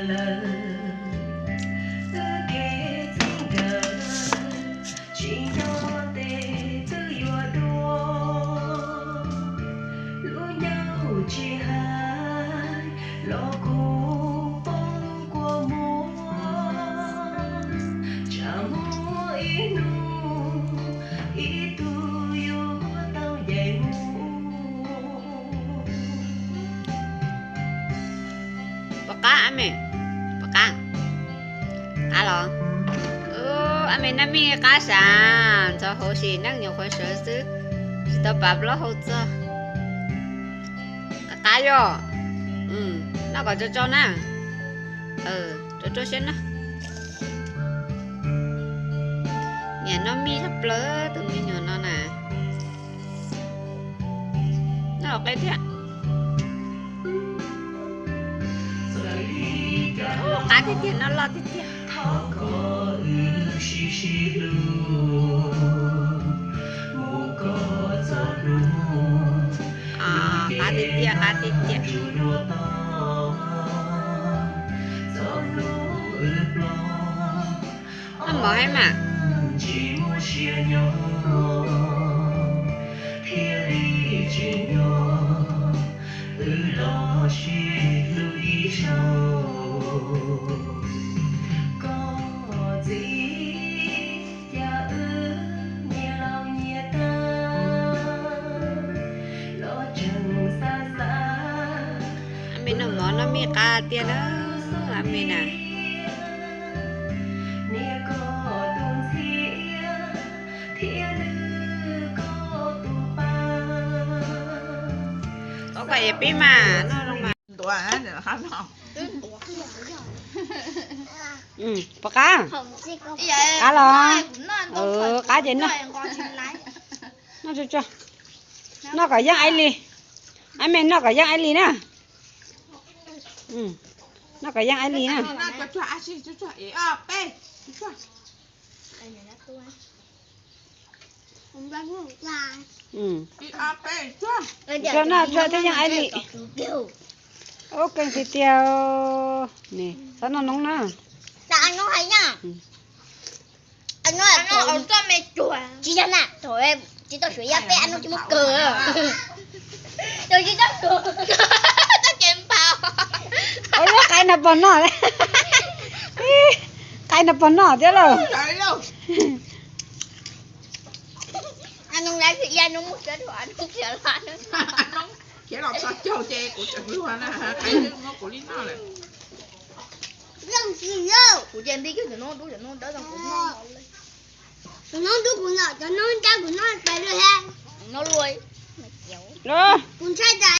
lawm, wb kev txij nkawm tsis nyob tes twb yuav dua, lub ncauj tsis hais los kuj poob kua muag, tsam muaj ib hnub ib tug yuav tau ncaim mus. Puas qab me? Puas qab? Qab los? Ab me noj mij qab sav, ntxhov hauv sim neej nyuam qhuav sawv xwb, tsis tau pav plaub hau txog. Qab qab yom. Noj kom tsau tsau na. Tsau tsau siab na. Nyiam noj mij tshaj plaws tus me nyuam no na. Noj qe thiab. Qab tiag tiag, noj loj tiag tiag. Qab tiag tiag, qab tiag tiag. Noj mov heev mas. Ab me noj mov noj mij qab tiag na, ab me na. Ua kom es pib mas noj zoo mas. Puas qab? Qab los? Qab ces noj. Noj tsuag tsuag. Noj kom yeej aib li. Ab me noj kom yeej aib li na. Noj kom yeej aib li na. Tsuag noj tsuag thiaj yeej aib li. Ub, keej tiag tiag. Txhob noj noob na. Tsis yog na, thaum tsis tau suav yaj peb ab noob tsis muaj kawg. Tsis tau suav. Ua lub qaib no pog noj, qaib no pog noj thiab lauj. Khiav los txog caug ces kuv tseem luag na, qaib twb muab kuv li noj lawm. Kuv ces nti kiag cov noob dub, cov noob dawb, cov noob dub kuv noj, cov noob dawb kuv noj tas li.